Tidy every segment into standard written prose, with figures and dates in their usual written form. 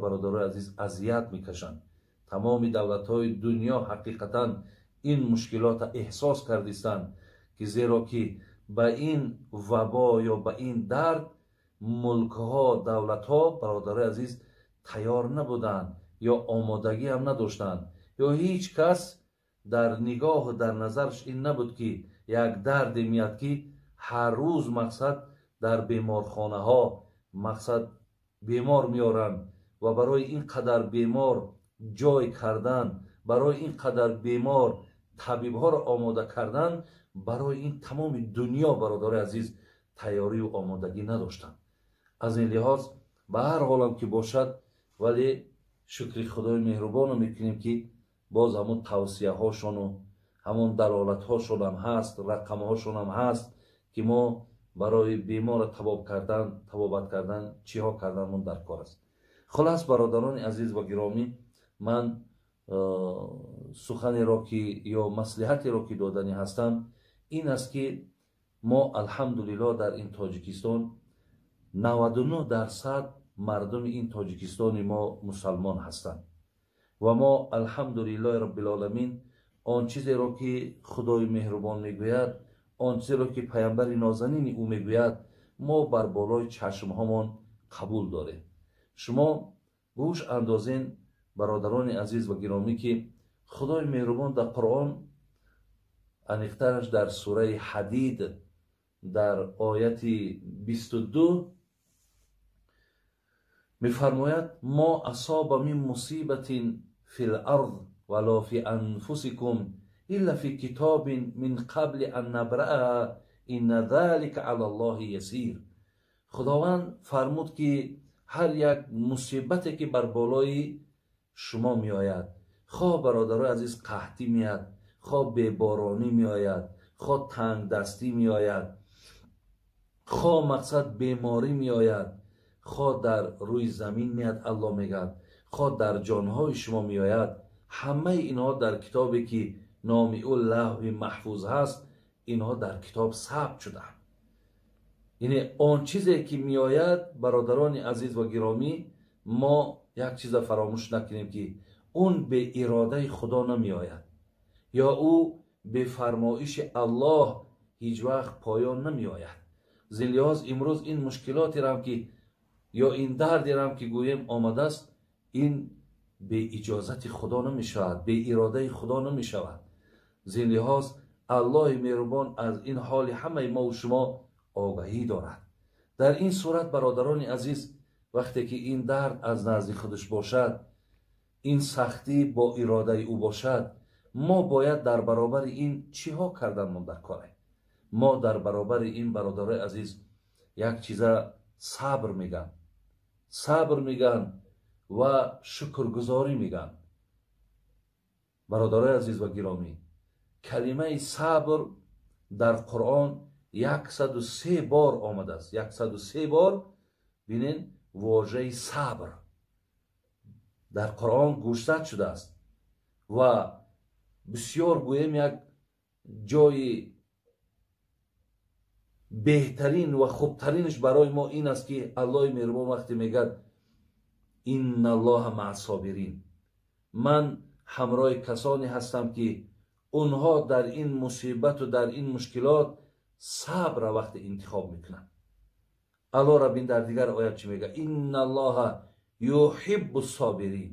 Бародарои азиз азият мекашанд. Тамоми давлатҳои дунё ҳақиқатан ин мушкилотро эҳсос кардистанд, ки зеро ки ба ин вабо ё ба ин дард мулкҳо, давлатҳо, бародарои азиз, тайёр набуданд ё омодагӣ ҳам надоштанд, ё ҳеҷ кас дар нигоҳу дар назараш ин набуд, ки як дарде меяд, ки ҳар рӯз мақсад дар беморхонаҳо мақсад бемор меоранд ва барои ин қадар бемор ҷой кардан, барои ин қадар бемор табибҳоро омода кардан, барои ин тамоми дунё, бародарои азиз, тайёрию омодагӣ надоштанд. Аз ин лиҳоз ба ҳар ҳолам ки бошад, вале шукри Худои меҳрубонро мекунем, ки боз ҳамон тавсияҳошону ҳамон далолатҳошонам ҳаст, рақамҳошонам ҳаст, ки мо барои беморро табоб кардан, табобат кардан чиҳо карданмон дар кор аст. Хулас, бародарони азиз ва гиромӣ, ман суханеро ки ё маслиҳатеро ки доданӣ ҳастам ин аст, ки мо алҳамдулиллоҳ дар ин Тоҷикистон 99% мардуми ин Тоҷикистони мо мусалмон ҳастанд ва мо алҳамдулиллоҳи роббилоламин он чизеро ки Худои меҳрубон мегӯяд, он чизеро ки паямбари нозанини ӯ мегӯяд, мо бар болои чашмҳомон қабул дорем. Шумо гӯш андозен, бародарони азиз ва гиромӣ, ки Худои меҳрубон дар Қуръон, аниқтараш дар сураи Ҳадид, дар ояти 22 мефармояд: мо асоба мин мусибатин фи лард вало фи анфусикум илла фи китобин мин қабли ан набрааҳа инна залика ала Аллоҳи ясир. Худованд фармуд, ки ҳар як мусибате ки бар болои шумо меояд, хоҳ, бародарои азиз, қаҳтӣ меяд, хоҳ беборонӣ меояд, хоҳ тангдастӣ меояд, хоҳ мақсад беморӣ меояд, хоҳ дар рӯи замин меяд, Аллоҳ мегӯяд, хоҳ дар ҷонҳои шумо меояд, ҳамаи инҳо дар китобе ки номи ӯ Лавҳи Маҳфуз ҳаст, инҳо дар китоб сабт шудаанд. Яъне он чизе ки меояд, бародарони азиз ва гиромӣ, мо як чиза фаромӯш накунем, ки он беиродаи Худо намеояд ё ӯ бефармоиши Аллоҳ ҳеҷ вақт поён намеояд. Зин лиҳоз имрӯз ин мушкилотерам ки ё ин дардерам ки гӯем омадааст, ин беиҷозати Худо намешавад, беиродаи Худо намешавад. Зин лиҳоз Аллоҳи меҳрубон аз ин ҳоли ҳамаи мову шумо огаҳӣ дорад. Дар ин сурат, бародарони азиз, вақте ки ин дард аз назди худаш бошад, ин сахтӣ бо иродаи ӯ бошад, мо бояд дар баробари ин чиҳо карданмон дар коре? Мо дар баробари ин, бародарои азиз, як чиза сабр мегӯянд, сабр мегӯянд ва шукргузорӣ мегӯянд. Бародарои азиз ва гиромӣ, калимаи сабр дар Қуръон 103 бор омадааст. 103 бор бинен, вожаи сабр дар Қуръон гӯшзад шудааст ва бисёр гӯем як ҷои беҳтарин ва хубтаринаш барои мо ин аст, ки Аллоҳи меҳрубон вақте мегӯяд: инналлоҳа маа собирин, ман ҳамроҳи касоне ҳастам, ки онҳо дар ин мусибату дар ин мушкилот сабра вақте интихоб мекунанд. Аллоҳ рабин дар дигар оят чӣ мегӯяд? Инналлоҳа юҳиббу собирин.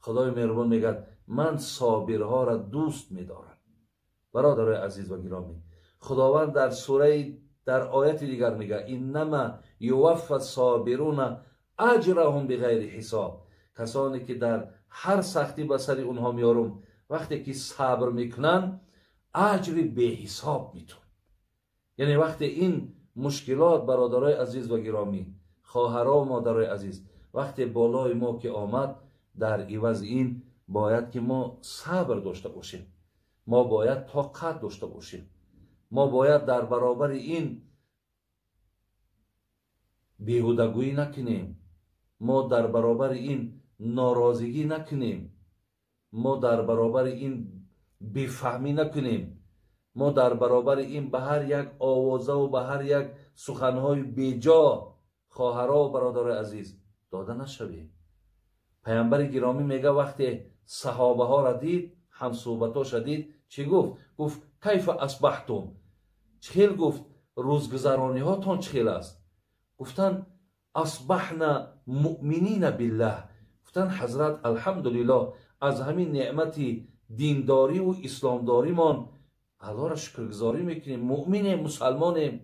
Худои меҳрубон мегӯяд: ман собирҳоро дӯст медорам. Бародарои азиз ва гиромӣ, Худованд дар сураи, дар ояти дигар мегӯяд: иннама юваффа собируна аҷраҳум биғайри ҳисоб. Касоне ки дар ҳар сахтӣ ба сари онҳо меорум, вақте ки сабр мекунанд, аҷри беҳисоб метун. Яъне вақте ин мушкилот, бародарои азиз ва гиромӣ, хоҳаро модарои азиз, вақте болои мо ки омад, дар ивази ин бояд ки мо сабр дошта бошем, мо бояд тоқат дошта бошем, мо бояд дар баробари ин беҳудагӯӣ накунем, мо дар баробари ин норозигӣ накунем, мо дар баробари ин бефаҳмӣ накунем, мо дар баробари ин ба ҳар як овозаву ба ҳар як суханҳои беҷо хоҳаро ва бародарои азиз дода нашавем. Паямбари гиромӣ мега вақте саҳобаҳоро дид, ҳамсӯҳбатоша дид, чӣ гуфт? Гуфт кайфа асбаҳтум, чӣ хел гуфт рӯзгузарониҳотон чӣ хел аст? Гуфтанд асбаҳна муъминина биллаҳ. Гуфтанд ҳазрат алҳамдулиллоҳ аз ҳамин неъмати диндориву исломдоримон аллоҳро шукргузорӣ мекунем, муъминем, мусалмонем.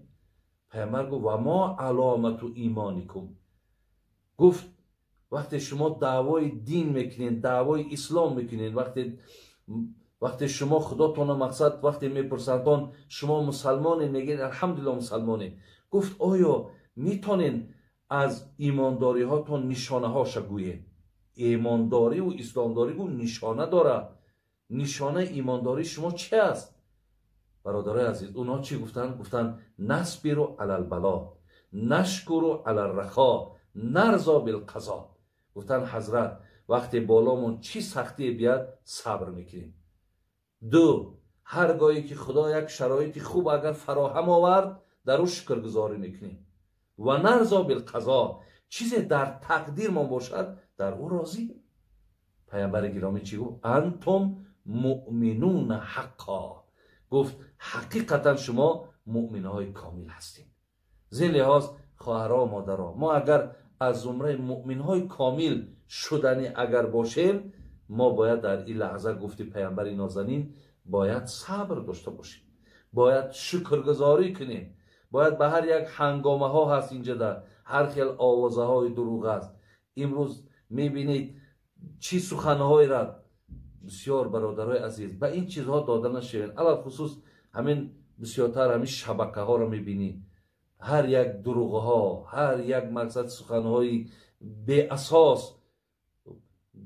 Паямбар гуфт ва мо аломату имоникум. Гуфт вақте шумо даъвои дин мекунед, даъвои ислом мекунед, вақте шумо худотона мақсад вақте мепурсандон шумо мусалмонед, мегӯед алҳамдулиллоҳ мусалмонем. Гуфт оё метонед аз имондориҳотон нишонаҳоша гӯед? Имондориву исломдорӣ гуфт нишона дорад. Нишонаи имондории шумо чи аст? Бародарои азиз, онҳо чӣ гуфтанд? Гуфтанд насбиру алалбало, нашкуру алалрахо, нарзо билқазо. Гуфтанд ҳазрат вақте боломон чӣ сахтие биёд сабр мекунем. Ду, ҳар гоҳе ки худо як шароити хуб агар фароҳам овард, дар ӯ шукргузорӣ мекунем. Ва нарзо билқазо, чизе дар тақдирмон бошад дар ӯ розӣ. Паямбари гиромӣ чӣ гуфт? Антум муъминуна ҳаққо. Гуфт ҳақиқатан шумо муъминҳои комил ҳастед. Зин лиҳоз хоҳаро модаро, мо агар аз зумраи муъминҳои комил шудани агар бошем, мо бояд дар ин лаҳза гуфти паямбари нозанин бояд сабр дошта бошем, бояд шукргузорӣ кунем, бояд ба ҳар як ҳангомаҳо ҳаст инҷода, ҳар хел овозаҳои дурӯғ аст. Имрӯз мебинед чӣ суханҳоеро бисёр бародарои азиз ба ин чизҳо дода нашавед. Алалхусус ҳамин бисёртар ҳамин шабакаҳоро мебинӣ, ҳар як дурӯғҳо, ҳар як мақсад суханҳои беасос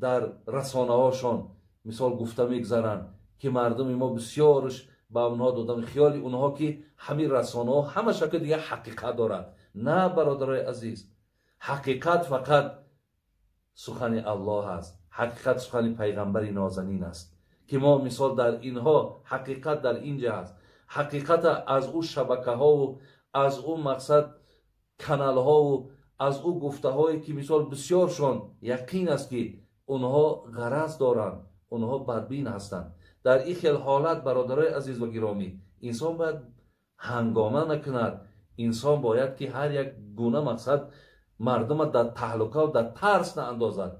дар расонаҳошон мисол гуфта мегзаранд ки мардуми мо бисёрш ба онҳо додан, хиёли онҳо ки ҳамин расонаҳо ҳама шакли дига ҳақиқат дорад. На бародарои азиз, ҳақиқат фақат сухани Аллоҳ аст, ҳақиқат сухани пайғамбари нозанин аст ки мо мисол дар инҳо ҳақиқат дар инҷа аст. Ҳақиқата аз ӯ шабакаҳову аз ӯ мақсад каналҳову аз ӯ гуфтаҳое ки мисол бисёршон яқин аст ки онҳо ғараз доранд, онҳо бадбин ҳастанд. Дар ин хел ҳолат бародарои азиз ва гиромӣ инсон бояд ҳангома накунад. Инсон бояд ки ҳар як гуна мақсад мардума дар таҳлука ва дар тарс наандозад.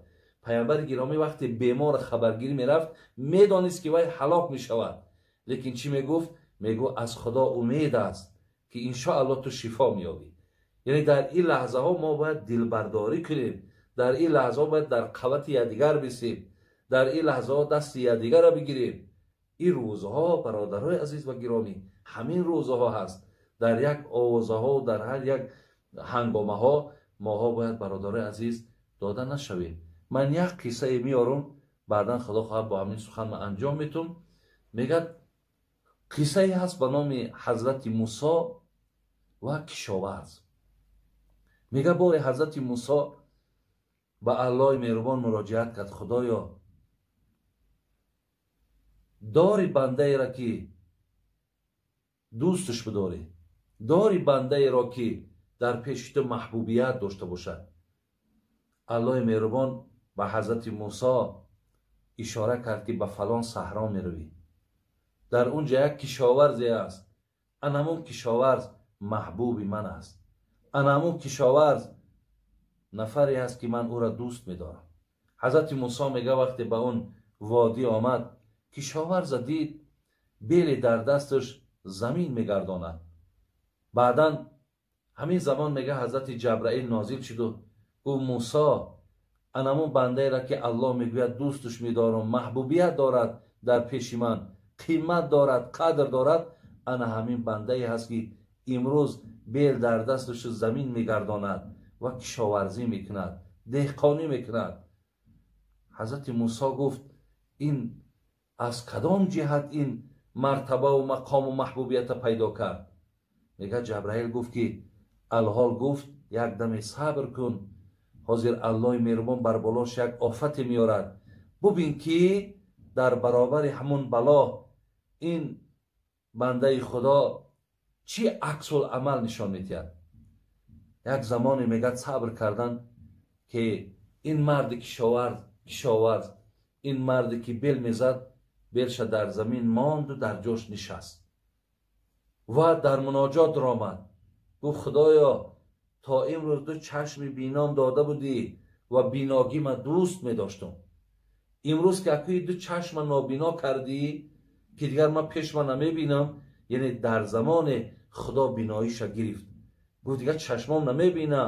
Паямбари гиромӣ вақте бемор хабаргирӣ мерафт, медонист ки вай ҳалок мешавад, лекин чӣ мегуфт? Мегуфт аз худо умед аст ки иншоаллоҳ ту шифо меёбӣ. Яъне дар ин лаҳзаҳо мо бояд дилбардорӣ кунем, дар ин лаҳзаҳо бояд дар қаввати якдигар бисем, дар ин лаҳзаҳо дасти якдигарро бигирем. Ин рӯзҳо бародарои азиз ва гиромӣ ҳамин рӯзҳо ҳаст. Дар як овозаҳо, дар ҳар як ҳангомаҳо моҳо бояд бародарои азиз дода нашавем. Ман як қиссае меорам, баъдан худо хоҳад бо ҳамин сухан ман анҷом метум. Мегӯяд қиссае ҳаст ба номи ҳазрати Мусо ва кишоварз. Мегӯяд боре ҳазрати Мусо ба Аллоҳи меҳрубон муроҷиат кард: худоё, дори бандаеро ки дӯсташ бидорӣ, дори бандаеро ки дар пеши ту маҳбубият дошта бошад. Аллоҳи меҳрубон ба ҳазрати Мусо ишора кард ки ба фалон саҳро меравӣ, дар он ҷо як кишоварзе аст, ан ҳамон кишоварз маҳбуби ман аст, ан ҳамон кишоварз нафаре аст ки ман ӯро дӯст медорам. Ҳазрати Мусо мега вақте ба он водӣ омад, кишоварза дид беле дар дасташ замин мегардонад. Баъдан ҳамин замон мега ҳазрати Ҷабраил нозил шуду гуфт: Мусо, ан ҳамон бандаеро ки Аллоҳ мегӯяд дӯсташ медорам, маҳбубият дорад дар пеши ман, қимат дорад, қадр дорад, ана ҳамин бандае ҳаст ки имрӯз бел дар дасташ замин мегардонад ва кишоварзӣ мекунад, деҳқонӣ мекунад. Ҳазрати Мусо гуфт: ин аз кадом ҷиҳат ин мартабаву мақому маҳбубията пайдо кард? Мегӯяд Ҷабраил гуфт ки алҳол гуфт як даме сабр кун, ҳозир Аллоҳи меҳрубон бар болош як офате меорад, бубин ки дар баробари ҳамон бало ин бандаи худо чӣ аксулъамал нишон медиҳад. Як замоне мегӯяд сабр кардан ки ин марди кишоварз, ин марде ки бел мезад, белша дар замин монду дар ҷош нишаст ва дар муноҷот омад. Гуфт: худоё, то имрӯз ду чашми бином дода будӣ ва биногима дӯст медоштум. Имрӯз ки акӯи ду чашма нобино кардӣ, ки дигар ман пешма намебинам, яъне дар замоне худо биноиша гирифт. Гуфт: дигар чашмом намебина,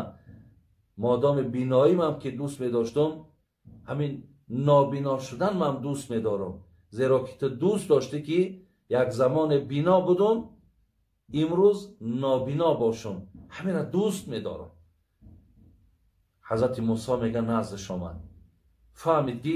модоми биноимам ки дӯст медоштум, ҳамин нобино шудан ман дӯст медорам, зеро ки ту дӯст доштӣ ки як замоне бино будум, имрӯз нобино бошум, ҳамина дӯст медорам. Ҳазрати Мусо мега наздаш омад, фаҳмид ки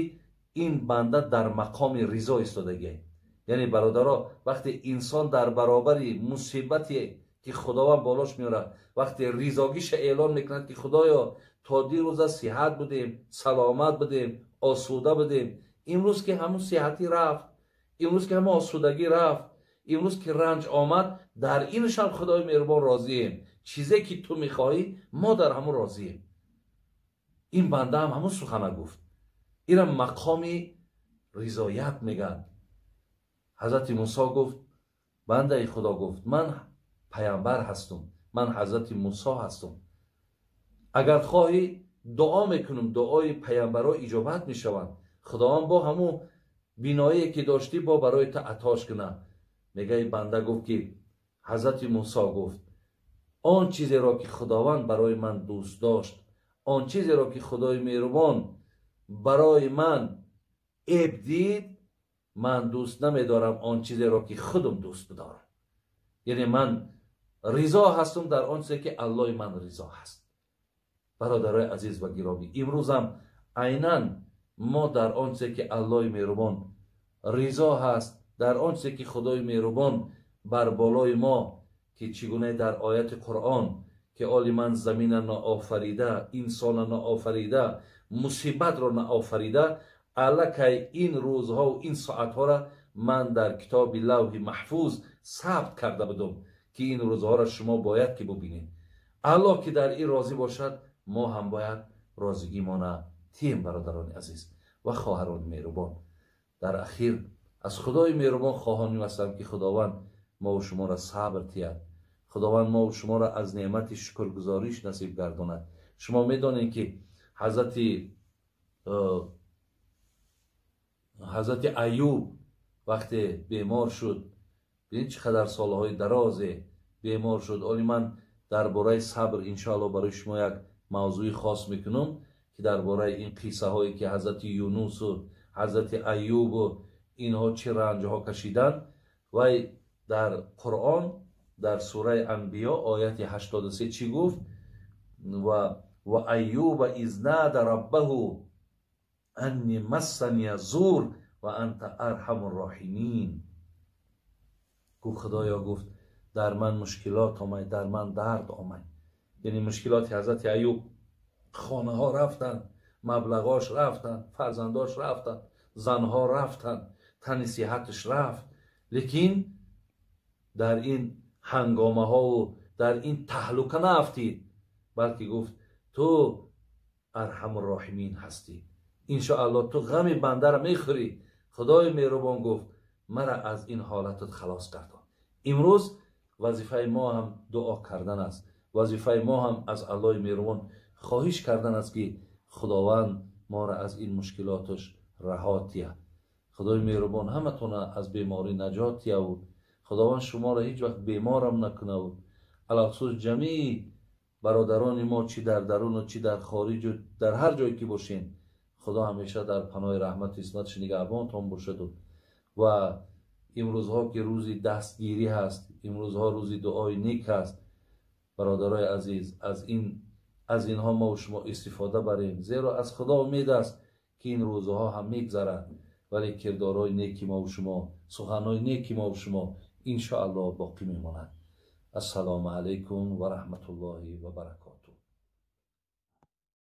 ин банда дар мақоми ризо истодагие. Яъне бародаро, вақте инсон дар баробари мусибате ки худованд болош меорад, вақте ризогиша эълон мекунад ки худоё, то дирӯза сиҳат будем, саломат будем, осуда будем, имрӯз ки ҳамун сиҳатӣ рафт, имрӯз ки ҳамун осудагӣ рафт, имрӯз ки ранҷ омад, дар иншам худои меҳрубон розием. Чизе ки ту мехоҳӣ, мо дар ҳамун розием. Ин банда ҳам ҳамун сухана гуфт. Ира мақоми ризоят мегӯянд. Ҳазрати Мусо гуфт: бандаи худо, гуфт, ман паямбар ҳастум, ман ҳазрати Мусо ҳастум. Агар хоҳӣ дуо мекунам, дуои паямбарҳо иҷобат мешаванд. Худованд бо ҳамун биноие ки доштӣ бо барои ту атош кунад. Мегаи банда гуфт ки ҳазрати Мусо гуфт: он чизеро ки худованд барои ман дӯст дошт, он чизеро ки худои меҳрубон барои ман эб дид, ман дӯст намедорам он чизеро ки худам дӯст бидорам. Яъне ман ризо ҳастам дар он чизе ки аллоҳи ман ризо ҳаст. Бародарои азиз ва гиромӣ, имрӯзам айнан мо дар он чизе ки аллоҳи меҳрубон ризо ҳаст, дар он чизе ки худои меҳрубон бар болои мо, ки чӣ гуна дар ояти Қуръон ки оли ман замина наофарида, инсона наофарида, мусибатро наофарида, аллакай ин рӯзҳову ин соатҳоро ман дар китоби лавҳи маҳфуз сабт карда будум, ки ин рӯзҳоро шумо бояд ки бубинед. Аллоҳ ки дар ин розӣ бошад, мо ҳам бояд розигимона тием. Бародарони азиз ва хоҳарони меҳрубон, дар ахир аз худои меҳрубон хоҳоним ҳастам ки худованд мову шуморо сабр тиҳад, худованд мову шуморо аз неъмати шукргузориш насиб гардонад. Шумо медонед ки ҳазрати Аюб вақте бемор шуд, бинед чӣ қадар солҳои дарозе бемор шуд. Оли ман дар бораи сабр иншоалло барои шумо як мавзӯи хос мекунам, ки дар бораи ин қиссаҳое ки ҳазрати Юнусу ҳазрати Аюбу инҳо чӣ ранҷҳо кашиданд. Вай дар Қуръон дар сураи Анбиё ояти 83 чӣ гуфт? Ва Аюба из нада раббаҳу анни массания зур ва анта арҳаму роҳимин. Гуфт: худоё, гуфт, дар ман мушкилот омад, дар ман дард омад. Яъне мушкилоти ҳазрати Аюб, хонаҳо рафтанд, маблағош рафтанд, фарзандош рафтанд, занҳо рафтанд, тани сиҳаташ рафт. Лекин дар ин ҳангомаҳову дар ин таҳлука наафтид, балки гуфт: ту арҳамурроҳимин ҳастӣ, иншоалло ту ғами бандаро мехӯрӣ. Худои меҳрубон гуфт: мара аз ин ҳолатат халос гардон. Имрӯз вазифаи мо ҳам дуо кардан аст, вазифаи мо ҳам аз аллоҳи меҳрубон хоҳиш кардан аст ки худованд моро аз ин мушкилоташ раҳо тиҳад. Худои меҳрубон ҳаматона аз беморӣ наҷот тиҳаву худованд шуморо ҳеҷ вақт беморам накунаву алахусус ҷамии бародарони мо чӣ дар даруну чӣ дар хориҷу дар ҳар ҷое ки бошен, худо ҳамеша дар паноҳи раҳмату исматаш нигаҳбонтон бошаду ва имрӯзҳо ки рӯзи дастгирӣ ҳаст, имрӯзҳо рӯзи дуои нек ҳаст. Бародарои азиз, аз инҳо мо шумо истифода барем, зеро аз худо умед аст ки ин рӯзҳо ҳам мегзарад, вале кирдорҳои неки мо шумо, суханҳои неки мо шумо иншоаллоҳ боқӣ мемонад. Ассалому алайкум ва раҳматуллоҳи ва баракотуҳ.